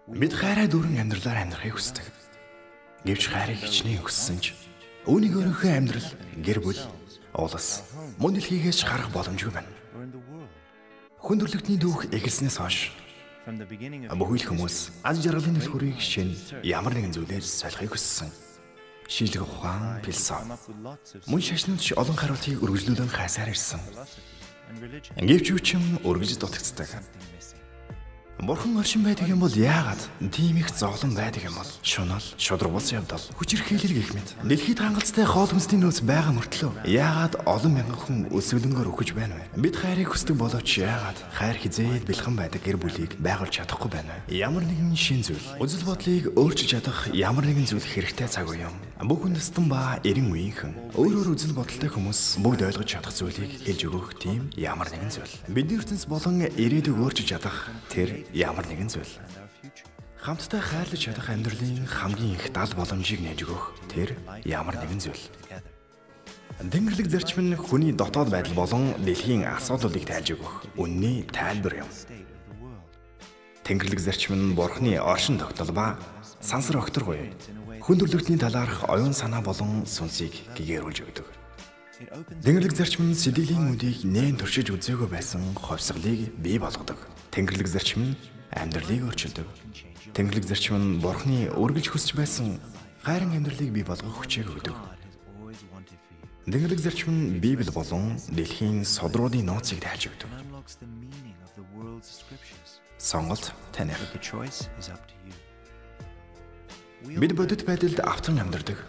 Бид хайраа дүүрэн амьдралаар амьдрахыг хүсдэг. Гэвч хайрыг хичнээн хүссэн ч үүнийг өөрийнхөө амьдрал, гэр бүл, улс, мөн дэлхийгээс харах боломжгүй байна. Хүн төрөлхтний түүх эхэлснээс хойш бүхий л хүмүүс аз жаргалын түлхүүрийг шин ямар нэгэн зүйлээр солихыг хүссэн. Шинжлэх ухаан, философи, мөн шашнууд ч олон хариултыг өргөжлүүлэн хайсаар ирсэн. Гэвч юу ч юм өргөж дутагддаг. Бурхан оршин байдаг юм бол яагаад тийм их зовлон байдаг юм бол? Шунал, шудраг бус явдал, хүчирхийлэл гэх мэт. Дэлхийд хангалттай хоол хүнсний нөөц байгаа мөртлөө яагаад олон мянган хүн өсөглөнгөөр үхэж байна вэ? Бид хайрыг хүсдэг боловч яагаад хайр хизээд бэлхэн байдаг гэр бүлийг байгуулж чадахгүй байна вэ? Ямар нэгэн шин зүйл, үзэл бодлыг өөрчилж чадах ямар нэгэн зүйл хэрэгтэй цаг үе юм. Бүх үндэстэн ба 90 үеийнхэн өөр өөр үзэл бодолтой хүмүүс бүгд ойлгож чадах зүйлийг хэлж өгөх тийм ямар нэгэн зүйл. Бидний ертөнц болон ирээдүйг өөрчилж чадах тэр ямар нэгэн зүйл. Хамтдаа хайрлаж чадах амьдралын хамгийн их дал боломжийг нээж өгөх тэр ямар нэгэн зүйл. Тэнгэрлэг зарчим нь хүний дотоод байдал болон дэлхийн асуудлуудыг тайлж өгөх үнний тайлбар юм. Тэнгэрлэг зарчим нь Бурхны оршин тогтнол ба сансар огтор буюу хүн төрөлхтний талаарх оюун санаа болон сүнсийг гэгээрүүлж өгдөг. Тэнгэрлэг зарчим нь сэтгэлийн үдийг нээн туршиж үзээгүй байсан хувьсгалыг бий болгодог. Тэнгэрлэг зарчим нь амьдралыг өөрчилдөг. Тэнгэрлэг зарчим нь Бурхны үргэлж хүсэж байсан хайрын амьдралыг бий болгох хүчийг өгдөг. Тэнгэрлэг зарчим нь Библи болон дэлхийн судруудын нууцыг тайлж өгдөг. Сонголт таних. Бид бодит байдалд автан амьдардаг.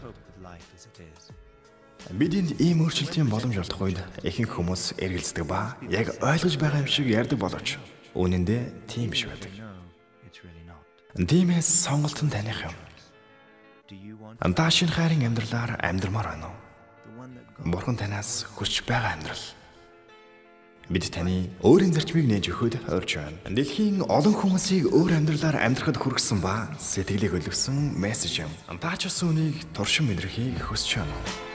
Бид энд ийм өөрчлөлтийн боломж олдох үед ихэнх хүмүүс эргэлздэг ба яг ойлгож байгаа юм шиг ярьдаг боловч үнэн дээр тийм биш байдаг. Тиймээс сонголт нь таних юм. Та шинэ хайрын амьдралаар амьдрмаар байна уу? Бурхан танаас хүсэж байгаа амьдрал. Бид таны өөрийн зарчмыг нээж өгөхөд урьж байна. Дэлхийн олон хүмүүсийг өөр амьдралаар амьдрахад хүргэсэн ба сэтгэлийг өлгөсөн мессеж юм. Та ч бас үүнийг туршин мэдрэхийг хүсэж байна уу?